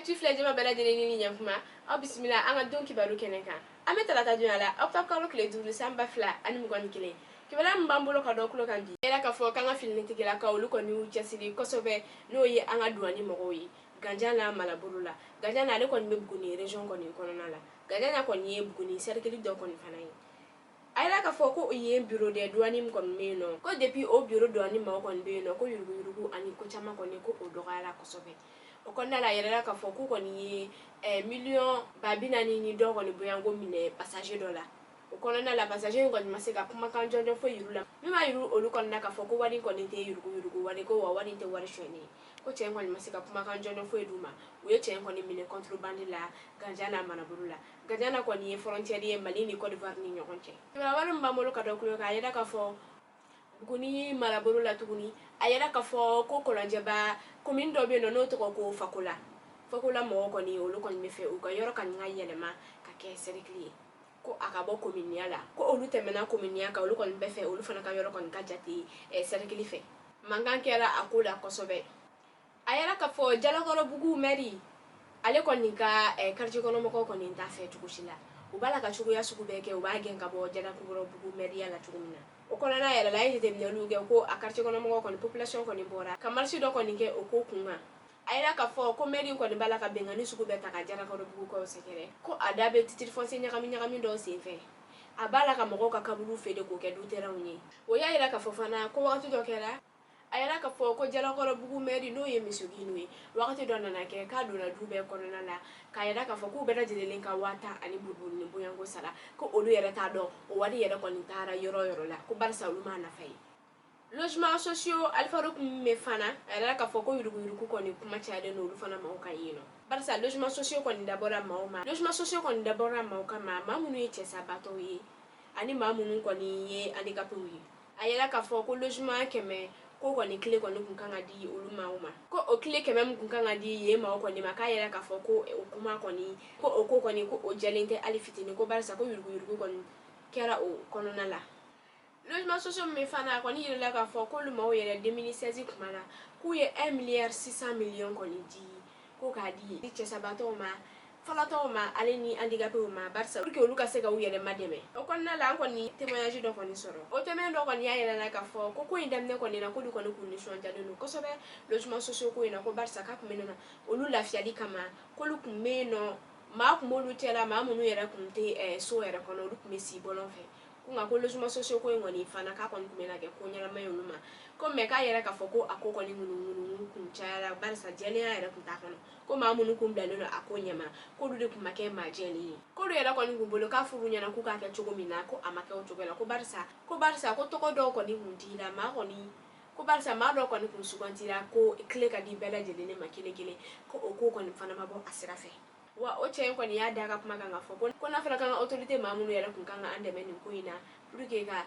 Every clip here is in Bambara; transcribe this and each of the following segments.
Actu filɛ jama bɛɛ lajɛlen ni ɲɛkuma, aw bisimila an ka don kibaru kɛnɛ kan. An bɛ tarata donya la, octobre kalo tile 5, san 2021. Kibaruya min b'an bolo ka dɔ tulo kan bi, yɛrɛ k'a fɔ k'an ka finitigilakaw, olu kɔni y'u cɛsiri kosɛbɛ, n'o ye an ka duwani mɔgɔw ye Ganjana marabolo la. Ganjana, ale kɔni bɛ Buguni région kɔni kɔnɔna la. Ganjana kɔni ye Buguni cercle dɔ kɔni fana ye. A yɛrɛ k'a fɔ ko yen bureau de douane min kɔni bɛ yen nɔ, ko depuis o bureau douane maaw kɔni bɛ yen nɔ, ko yuruguyurugu ani ko caman kɔni, ko o dɔgɔyara kosɛbɛ. O kɔnɔna la, a yɛrɛ k'a fɔ k'u kɔni ye miliyɔn 40000 ni dɔ kɔni bonyanko minɛ passager dɔ la. O kɔnɔna la, passager in kɔni ma se ka kumakan jɔnjɔn foyi yir'u la min b'a yir'u olu kɔnɔna k'a fɔ ko wari kɔni tɛ yuruguyurugu wari, ko wa wari tɛ wari sonyɛnen ye, ko cɛ in kɔni ma se ka kumakan jɔnjɔn foyi d'u ma. U ye cɛ in kɔni minɛ contrebande la Ganjana marabolo la. Ganjana kɔni ye frontière ye Mali ni Côte d'Ivoire ni ɲɔgɔn cɛ. Kibaruya min b'an bolo ka dɔ kulo kan, a yɛrɛ k'a fɔ Buguni marabolo la tuguni, a yɛrɛ k'a fɔ ko Kɔlɔnjɛba commune dɔ bɛ yen nɔ, n'o tɔgɔ ko Fakola. Fakola mɔgɔw kɔni, olu kɔni bɛ fɛ u ka yɔrɔ ka ka yɛlɛma ka kɛ cercle ye, ko a ka bɔ kominiya la, ko olu tɛmɛna kominiya kan. Olu kɔni bɛ fɛ olu fana ka yɔrɔ kɔni ka jate cercle fɛ. Mankan kɛra a ko la kosɛbɛ. A yɛrɛ k'a fɔ Jalakɔrɔbugu maire, ale kɔni ka quartier kɔnɔmɔgɔw kɔni t'a fɛ cogo si la. U b'a la ka cogoya sugu bɛɛ kɛ, u b'a gɛn ka bɔ Jalakɔrɔbugu maire la cogo min na. O kɔnɔna yɛrɛ la, a ye jateminɛliw kɛ ko a quartier kɔnɔmɔgɔw kɔni, population kɔni bɔra ka marche dɔ kɔni kɛ o ko kun kan. A yɛrɛ k'a fɔ ko maire kɔni b'a la ka bɛnkanni sugu bɛɛ ta ka Jalakɔrɔbugukaw sɛgɛrɛ, ko a da bɛ titre foncier ɲagami ɲagami dɔw senfɛ, a b'a la ka mɔgɔw ka kaburu feere k'o kɛ du-terrainw ye. O y'a yira k'a fɔ fana ko wagati dɔ kɛra, a yɛrɛ k'a fɔ ko Jalakɔrɔbugu maire, n'o ye monsieur Guindo ye, wagati dɔ nana kɛ k'a donna du bɛɛ kɔnɔna la k'a yɛrɛ k'a fɔ k'u bɛɛ lajɛlen ka 10 000 ani buruburu ni bonyanko sara, ko olu yɛrɛ t'a dɔn o wari yɛrɛ kɔni taara yɔrɔ yɔrɔ la, ko barisa olu m'a nafa ye. Logement sociaux Alifaru kun bɛ fana, a yɛrɛ k'a fɔ ko yuruguyurugu kɔni kuma cayalen don olu fana maaw kan yen nɔ, barisa logement sociaux kɔni dabɔra maaw ma, logement sociaux kɔni dabɔra maaw kama, maa minnu ye cɛsabatɔw ye ani maa minnu kɔni ye handicapés ye. A yɛrɛ k'a fɔ ko logement 100 ko kɔni clé kɔni kun kan ka di olu maaw ma, ko o clé 100 min kun kan ka di yen maaw kɔni ma, k'a yɛrɛ k'a fɔ ko o kuma kɔni, ko o ko kɔni, ko o jɛlen tɛ hali fitinin, ko barisa ko yuruguyurugu kɔni kɛra o kɔnɔna la. Logement sociaux min fana, a kɔni yirala k'a fɔ k'olu maaw yɛrɛ, 2016 kuma la, k'u ye 1 milliard 600 millions kɔni di ko k'a di cɛsabatɔw ma, falatɔw ma, ale ni handicapés ma, barisa pour que olu ka se ka u yɛrɛ madɛmɛ. O kɔnɔna la, an kɔni témoignage dɔ kɔni sɔrɔ. O témoin dɔ kɔni y'a yira la k'a fɔ ko ko in daminɛ kɔni na, k'olu kɔni kun nisɔndiyalen don kosɛbɛ logement sociaux ko in na, ko barisa k'a kun bɛ nɔ olu lafiyali kama, k'olu kun bɛ yen nɔ, maa kun b'olu cɛla, maa minnu yɛrɛ kun tɛ so yɛrɛ kɔnɔ, olu kun bɛ si bɔlɔn fɛ, ko nka ko logement sociaux ko in kɔni fana, k'a kɔni kun bɛna kɛ ko ɲɛnama ye olu ma, ko mais k'a yɛrɛ k'a fɔ ko a ko kɔni ŋunuŋunu kun cayara, barisa jɛlenya yɛrɛ kun t'a kɔnɔ, ko maa minnu kun bilalen don a ko ɲɛma, k'olu de kun ma kɛ maa jɛlen ye, k'olu yɛrɛ kɔni kun bolo k'a furu ɲɛna k'u k'a kɛ cogo min na, ko a ma kɛ o cogo la, ko barisa ko tɔgɔ dɔw kɔni kun dira maa kɔni, ko barisa maa dɔw kɔni kun sugantira ko clé ka di bɛɛ lajɛlen ma kelen kelen, ko o ko kɔni fana ma bɔ a sira fɛ. Wa o cɛ in kɔni y'a da ka kuma kan k'a fɔ ko n'a fɔra k'an ka autorité maa minnu yɛrɛ kun kan ka an dɛmɛ nin ko in na pour que ka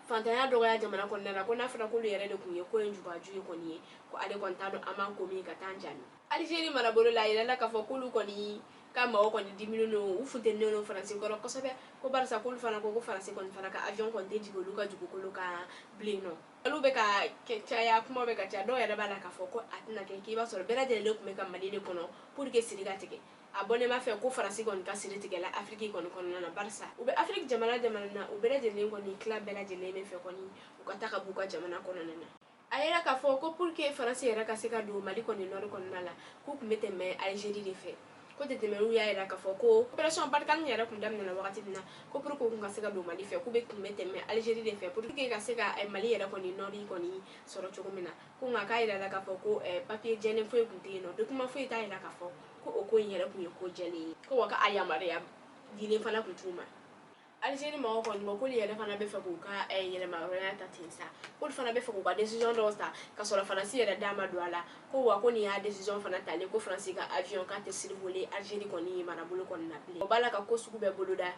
fantanya dɔgɔya jamana kɔnɔna la, ko n'a fɔra k'olu yɛrɛ de kun ye ko in jubaju ye kɔni ye, ko ale kɔni t'a dɔn an b'an ko min ka taa jaabi. Algérie marabolo la, a yirala k'a fɔ k'olu kɔni ka maaw kɔni diminen don, u funtenilen don Faransi kɔrɔ kosɛbɛ, ko barisa k'olu fana ko Faransi kɔni fana ka avion kɔni tɛ jigin olu ka dugukolo kan bilen nɔ. Olu bɛ ka caya, kuma bɛ ka caya, dɔw yɛrɛ b'a la k'a fɔ ko a tɛna kɛ k'i b'a sɔrɔ bɛɛ lajɛlen tun bɛ ka Mali de kɔnɔ pour que siri ka tigɛ. A bɔlen b'a fɛ ko Faransi kɔni ka siri tigɛla Afiriki kɔni kɔnɔna na, barisa u bɛ Afiriki jamana jamana na, u bɛɛ lajɛlen kɔni tila bɛɛ lajɛlen bɛ fɛ kɔni u ka taa ka b'u ka jamana kɔnɔna na. A yɛrɛ k'a fɔ ko pour que Faransi yɛrɛ ka se ka don Mali kɔni nord kɔnɔna la, k'u tun bɛ tɛmɛ Algérie de fɛ, ko jateminɛw y'a yira k'a fɔ ko opération Barkhane yɛrɛ kun daminɛna wagati min na, ko pour que u kun ka se ka don Mali fɛ, k'u bɛ tun bɛ tɛmɛ Algérie de fɛ pour que ka se ka Mali yɛrɛ kɔni nord kɔni sɔrɔ cogo min na, ko nka k'a yira la k'a fɔ ko papier jɛlen foyi kun tɛ yen nɔ, document foyi t'a yira k'a fɔ ko o ko in yɛrɛ kun ye ko jɛlen ye, ko wa ka a yamaruya dilen fana kun t'u ma. Algérie mɔgɔw kɔni ko k'olu yɛrɛ fana bɛ fɛ k'u ka yɛlɛmahɔrɔnya ta ten sa, k'olu fana bɛ fɛ k'u ka décision dɔw ta ka sɔrɔ Faransi yɛrɛ da ma don a la, ko wa ko nin y'a décision fana talen ko Faransi ka avion k'a tɛ survoler Algérie kɔni marabolo kɔni na bilen. O b'a la ka ko sugu bɛɛ boloda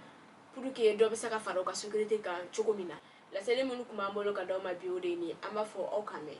pour que dɔ bɛ se ka fara u ka sécurité kan cogo min na. Laseli minnu tun b'an bolo ka d'aw ma bi, o de ye nin ye. An b'a fɔ aw kan mɛn.